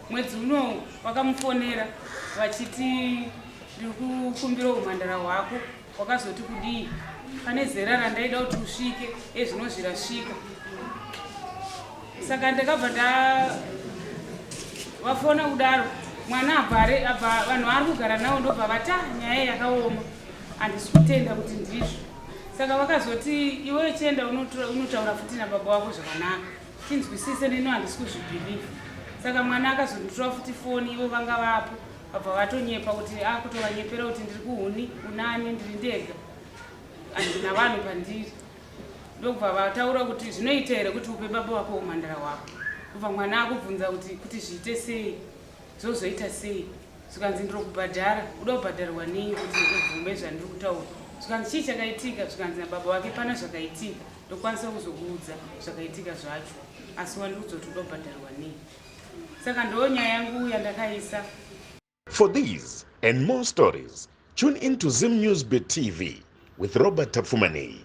Mwedzi unowu vakamufonera vachiti ndiri kukumbira umhandara hwako, wakazoti kudii? Pane zera randaida kuti usvike, ezvino zvirasvika. Saka ndakabva ndavafona kudaro, mwana abva abva vanhu vaari kugara navo ndobva vati ah, nyaya yakaoma, handisi kutenda kuti ndizvo. Saka vakazoti iwe chienda unotaura futi nababa wako zvakanaka, tinzwisise, neno handisi kuzvibhilivha. Saka mwana akazonditora futi foni, ivo vanga vapo, vabva vatonyepa kuti akutovanyepera kuti ndiri kuhuni unani, ndiri ndega, handina vanhu pandiri. Ndobva vataura kuti zvinoita here kuti upe baba wako umhandara wako? Kubva mwana akubvunza kuti zviite sei, zvozoita sei? Zvikanzi ndiri kubhadhara. Uda kubhadharwa nei kuti ubvume zvandiri kutaura? Zvikanzi chii chakaitika? Zvikanzi nababa wake pana zvakaitika, ndokwanisa kuzokuudza zvakaitika zvacho, asi wandiudza kuti uda kubhadharwa nei. Saka ndo nyaya yangu yandakaisa. For these and more stories, tune in to Zim News Bit TV with Robert Tafumani.